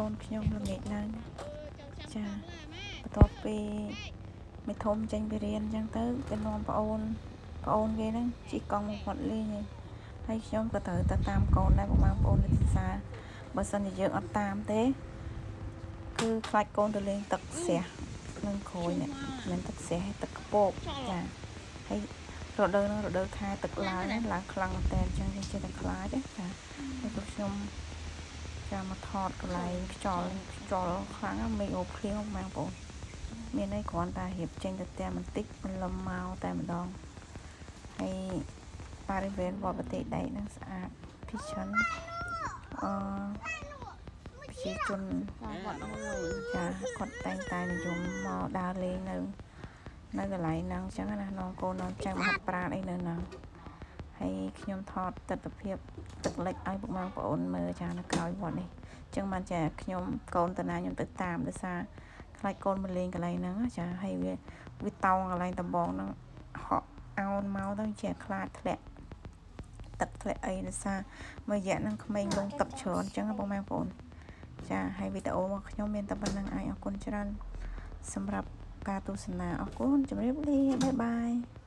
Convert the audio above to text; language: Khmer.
កូនខ្ញុំល្ងាចឡើងចាបន្ទាប់ពីមេធំចេញពីរៀនអញ្ចឹងទៅគេនាំប្អូនប្អូនគេហ្នឹងជិះកង់មកវត្តលេងឯងហើយខ្ញុំក៏ត្រូវទៅតាមកូនដែរបងប្អូននៅទីសាបើសិនជាយើងអត់តាមទេ គឺខ្លាចកូនទៅលេងទឹកស្រះនឹងក្រួយនេះមិនទឹកស្រះទេទឹកខ្ពបចាហើយរដូវហ្នឹងរដូវខែទឹកឡើងឡើងខ្លាំងមែនតើអញ្ចឹងយើងចេះតែខ្លាចណាចាហើយពួកខ្ញុំចាមកថតកន្លែងខ្យល់ខ្យល់ខ្លាំងណាស់មេឃអូភ្លៀងបងប្អូនមានអីគ្រាន់តែរៀបចេញទៅផ្ទះបន្តិចបន្លឹមមកតែម្ដងហើយបរិវេណវត្តប្រទេសដែកហ្នឹងស្អាតភិជនអឺប្រជាជន វត្តហ្នឹងលុយ ចាគាត់តែងតែនិយមមកដើរលេងនៅនៅកន្លែងហ្នឹងអញ្ចឹងណានាំកូននាំចៅមកហាត់ប្រាណអីនៅហ្នឹងហើយខ្ញុំថតទស្សនភាពទឹកលិចឲ្យពុកម៉ែបងប្អូនមើលចានៅក្រោយវត្តនេះអញ្ចឹងបានចាខ្ញុំកូនតាណាខ្ញុំទៅតាមដោយសារខ្លាចកូនមកលេងកន្លែងហ្នឹងណាចាហើយវាវាតោងកន្លែងដំបងហ្នឹងហក់អោនមកទៅជាខ្លាចធ្លាក់ទឹកធ្លាក់អីដោយសារមួយរយៈហ្នឹងក្មេងលងទឹកច្រើនអញ្ចឹងណាបងប្អូន ចាហើយវីដេអូរបស់ខ្ញុំមានតែប៉ុណ្្នឹងឯងអរគុណច្រើនសម្រាប់ការទស្សនាអរគុណជម្រាបលា bye bye.